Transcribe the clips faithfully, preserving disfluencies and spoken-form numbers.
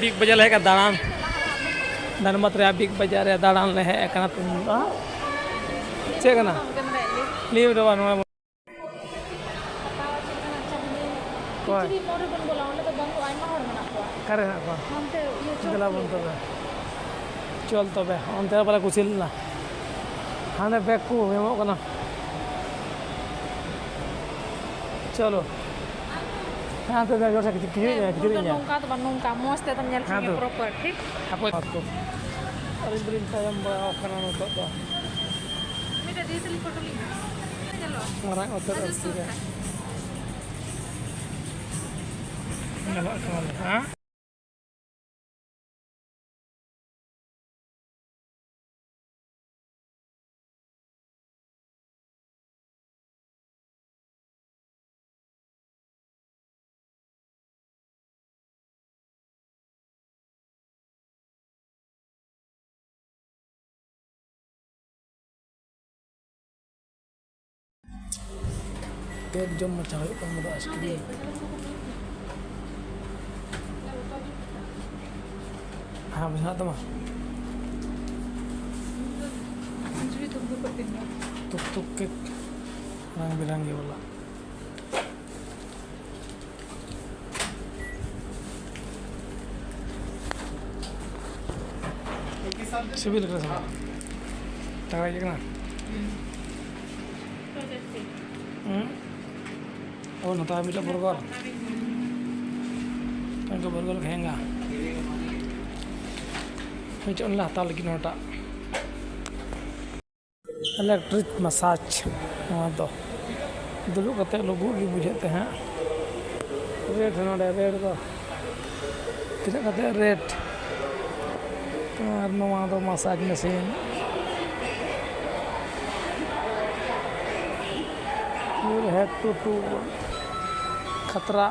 Big ᱵᱟᱡᱟᱨ ᱞᱮ ᱦᱮᱡ ᱟᱠᱟᱱᱟ ᱫᱟᱬᱟᱱ᱾ ᱫᱷᱟᱱᱵᱟᱫᱽ ᱨᱮᱭᱟᱜ ᱵᱤᱜᱽ ᱵᱟᱡᱟᱨ ᱨᱮ ᱫᱟᱬᱟᱱ ᱞᱮ ᱦᱮᱡ ᱟᱠᱟᱱᱟ ᱛᱮᱦᱮᱧ ᱫᱚ᱾ ᱪᱮᱫ ᱠᱟᱱᱟ? ᱞᱟᱹᱭ ᱢᱮ ᱵᱟᱵᱟ, ᱱᱚᱣᱟ ᱚᱠᱚᱭ? ᱠᱤᱪᱨᱤᱡ ᱢᱳᱲ ᱨᱮᱵᱚᱱ ᱵᱚᱞᱚ, ᱚᱸᱰᱮ ᱫᱚ ᱵᱟᱹᱱᱩᱜᱼᱟ, ᱟᱭᱢᱟ ᱦᱚᱲ ᱢᱮᱱᱟᱜ ᱠᱚᱣᱟ᱾ ᱚᱠᱟᱨᱮ ᱦᱮᱱᱟᱜ ᱠᱚᱣᱟ? ᱦᱟᱱᱛᱮ ᱤᱭᱟᱹ ᱪᱚᱠ ᱫᱮᱞᱟ ᱵᱚᱱ ᱥᱩᱨ ᱨᱮ᱾ ᱛᱚᱵᱮ᱾ ᱪᱚᱞ ᱛᱚᱵᱮ, ᱚᱱᱛᱮ ᱵᱟᱞᱮ ᱠᱩᱥᱤ ᱞᱮᱱᱟ᱾ ᱦᱟᱸᱰᱮ ᱵᱮᱜᱽ ᱠᱚ ᱧᱟᱢᱚᱜ ᱠᱟᱱᱟ᱾ ᱪᱚᱞᱚ᱾ ᱦᱮᱸ, ᱦᱟᱱᱛᱮ ᱫᱚ ᱡᱚᱨ ᱥᱮ ᱠᱤᱪᱨᱤᱡ, ᱠᱤᱪᱨᱤᱡ ᱦᱮᱸ, ᱧᱮᱞ᱾ ᱱᱚᱝᱠᱟ ᱫᱚ ᱵᱟᱝ, ᱱᱚᱝᱠᱟ ᱢᱚᱡᱽ ᱛᱮ ᱟᱫᱚᱢ ᱧᱮᱞ ᱦᱮᱸ ᱴᱷᱤᱠ ᱜᱮᱭᱟ, ᱛᱚ᱾ ᱯᱨᱚᱯᱟᱨ, ᱴᱷᱤᱠ? ᱦᱟᱯᱳᱭ, ᱢᱟᱛᱠᱚ᱾ ᱟᱹᱞᱤᱧ ᱫᱚᱞᱤᱧ ᱛᱟᱭᱚᱢ ᱵᱟᱲᱟ ᱟᱠᱟᱱᱟ ᱱᱤᱛᱚᱜ ᱫᱚ᱾ ᱢᱤᱫᱴᱮᱡ ᱫᱤᱫᱤ ᱛᱟᱹᱞᱤᱧ ᱯᱷᱳᱴᱳ ᱞᱤᱧ ᱧᱮᱞᱚᱜᱼᱟ᱾ ᱢᱟᱨᱟᱝ ᱩᱛᱟᱹᱨ ᱟᱹᱰᱤ ᱟᱹᱨᱥᱤ ᱥᱩᱨ ᱨᱮ᱾ ᱨᱮ᱾ ᱧᱮᱞᱚᱜ ᱠᱟᱱᱟ, ᱦᱮᱸ? ᱠᱮᱠ ᱡᱚᱢ ᱢᱟᱪᱷᱟ ᱦᱩᱭᱩᱜ ᱠᱟᱱᱟ, ᱢᱟᱱᱮ ᱟᱭᱤᱥᱠᱨᱤᱢ᱾ ᱦᱮᱸ, ᱢᱮᱱᱟᱜ ᱛᱟᱢᱟ? ᱛᱩᱠ ᱛᱩᱠ ᱠᱮᱠ, ᱨᱟᱝ ᱵᱤᱨᱟᱝᱜᱤ ᱵᱟᱞᱟ᱾ ᱥᱤᱵᱤᱞ ᱠᱟᱱᱟ ᱥᱮ ᱵᱟᱝ? ᱛᱟᱜᱲᱟ ᱜᱮ ᱠᱟᱱᱟ᱾ ᱦᱩᱸ? ᱚ, ᱱᱚᱛᱮ ᱢᱤᱫᱴᱮᱱ ᱵᱟᱨᱜᱟᱨ᱾ ᱢᱤᱫᱴᱮᱱ ᱵᱟᱨᱜᱟᱨ ᱠᱷᱟᱭᱮᱝᱜᱟ᱾ ᱢᱤᱫᱴᱮᱱ ᱞᱮ ᱦᱟᱛᱟᱣ ᱞᱟᱹᱜᱤᱫ ᱱᱚᱣᱟᱴᱟᱜ᱾ ᱤᱞᱮᱠᱴᱨᱤᱠ ᱢᱟᱥᱟᱡᱽ, ᱱᱚᱣᱟ ᱫᱚ ᱫᱩᱲᱩᱵ ᱠᱟᱛᱮ ᱞᱩᱵᱩᱜ ᱜᱮ ᱵᱩᱡᱷᱟᱹᱜ ᱛᱟᱦᱮᱸᱫ᱾ ᱨᱮᱴ ᱱᱚᱰᱮ, ᱨᱮᱴ ᱫᱚ ᱛᱤᱱᱟᱹᱜ ᱠᱟᱛᱮ ᱨᱮᱴ? ᱟᱨ ᱱᱚᱣᱟ ᱫᱚ ᱢᱟᱥᱟᱡᱽ ᱢᱮᱥᱤᱱ, ᱦᱮᱰ ᱴᱩ ᱴᱩ, ᱠᱷᱟᱛᱨᱟ᱾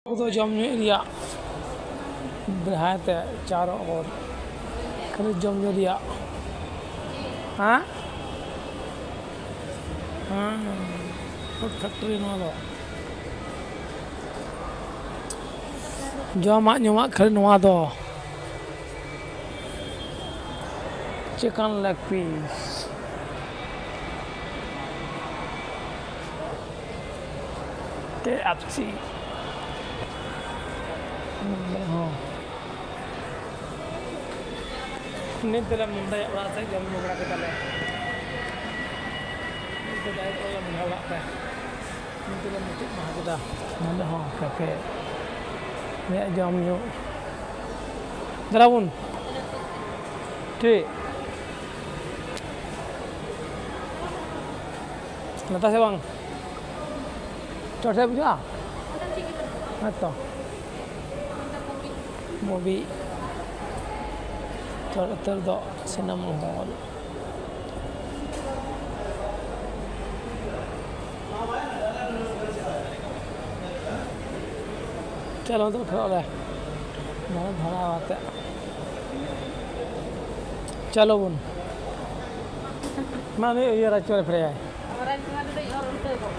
ᱟᱵᱚ ᱫᱚ ᱡᱚᱢ ᱧᱩ ᱨᱮᱭᱟᱜ ᱵᱮᱲᱦᱟᱭ ᱛᱮ ᱪᱟᱨᱚᱜ ᱦᱚᱲ, ᱠᱷᱟᱹᱞᱤ ᱡᱚᱢ ᱧᱩ ᱨᱮᱭᱟᱜ᱾ ᱦᱮᱸ? ᱦᱮᱸ, ᱯᱷᱩᱰ ᱯᱷᱮᱠᱴᱨᱤ ᱱᱚᱣᱟ ᱫᱚ᱾ ᱡᱚᱢᱟᱜ ᱧᱩᱣᱟᱜ ᱠᱷᱟᱹᱞᱤ ᱱᱚᱣᱟ ᱫᱚ᱾ Chicken leg piece, K F C᱾ ᱱᱚᱰᱮ ᱦᱚᱸ᱾ ᱱᱤᱛ ᱫᱚᱞᱮ ᱢᱩᱱᱰᱟᱹᱭᱟ ᱚᱲᱟᱜ ᱥᱮᱫ ᱡᱚᱢ ᱧᱩ ᱵᱟᱲᱟ ᱠᱮᱫᱟᱞᱮ᱾ ᱱᱤᱛ ᱫᱚ direct ᱞᱮ ᱢᱩᱱᱰᱟ ᱚᱲᱟᱜ ᱛᱮ᱾ ᱱᱤᱛ ᱫᱚᱞᱮ ᱢᱩᱪᱟᱹᱫ ᱢᱟᱦᱟ ᱠᱮᱫᱟ᱾ ᱱᱚᱰᱮ ᱦᱚᱸ ᱠᱮᱯᱷᱮ ᱨᱮᱭᱟᱜ ᱡᱚᱢ ᱧᱩ᱾ ᱫᱮᱞᱟ ᱵᱚᱱ᱾ ᱴᱷᱤᱠ᱾ ᱞᱟᱛᱟᱨ ᱥᱮ ᱵᱟᱝ? ᱪᱚᱴ ᱥᱮᱫ ᱵᱩᱡᱷᱟᱹᱜᱼᱟ? ᱦᱮᱸ ᱛᱚ᱾ ᱢᱩᱵᱷᱤ ᱪᱚᱴ ᱩᱛᱟᱹᱨ ᱫᱚ ᱥᱤᱱᱮᱢᱟ ᱦᱚᱞ᱾ ᱪᱚᱞᱚ, ᱫᱩ ᱯᱷᱮᱨᱟᱣ ᱞᱮ᱾ ᱱᱚᱣᱟ ᱫᱷᱟᱨᱟ ᱟᱛᱮ᱾ ᱪᱚᱞᱚ ᱵᱚᱱ᱾ ᱢᱟ, ᱱᱩᱭ ᱤᱭᱟᱹ ᱨᱟᱡᱽ ᱠᱚᱨᱮ ᱯᱷᱮᱨᱮᱭᱟᱭ᱾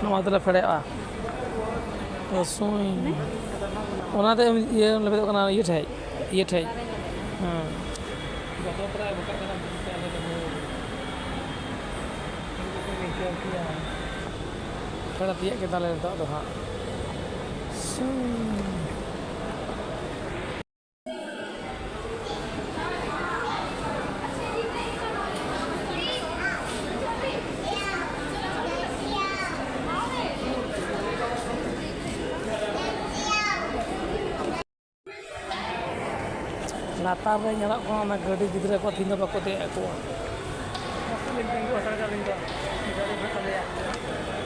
ᱱᱚᱣᱟ ᱛᱮᱞᱮ ᱯᱷᱮᱰᱚᱜᱼᱟ᱾ ᱨᱚᱥᱩᱱ᱾ ᱚᱱᱟᱛᱮ ᱤᱭᱟᱹ ᱞᱮᱵᱮᱫᱚᱜ ᱠᱟᱱᱟ, ᱤᱭᱟᱹ ᱴᱷᱮᱡ, ᱤᱭᱟᱹ ᱴᱷᱮᱡ᱾ ᱦᱮᱸ᱾ ᱯᱷᱮᱰ ᱛᱤᱭᱟᱹᱜ ᱠᱮᱫᱟᱞᱮ ᱱᱤᱛᱚᱜ ᱫᱚ ᱦᱟᱸᱜ᱾ ᱥᱩ᱾ ᱞᱟᱛᱟᱨ ᱨᱮ ᱧᱮᱞᱚᱜ ᱠᱟᱱᱟ ᱚᱱᱟ ᱜᱟᱹᱰᱤ, ᱜᱤᱫᱽᱨᱟᱹ ᱠᱚ ᱛᱤᱦᱤᱧ ᱫᱚ ᱵᱟᱠᱚ ᱫᱮᱡ ᱟᱠᱚᱣᱟ᱾ ᱵᱟᱠᱚ ᱞᱤᱧ ᱛᱤᱸᱜᱩ ᱦᱟᱛᱟᱲ ᱠᱟᱜ ᱞᱤᱧ ᱫᱚ, ᱜᱟᱹᱰᱤ ᱢᱮᱱᱟᱜ ᱛᱟᱞᱮᱭᱟ᱾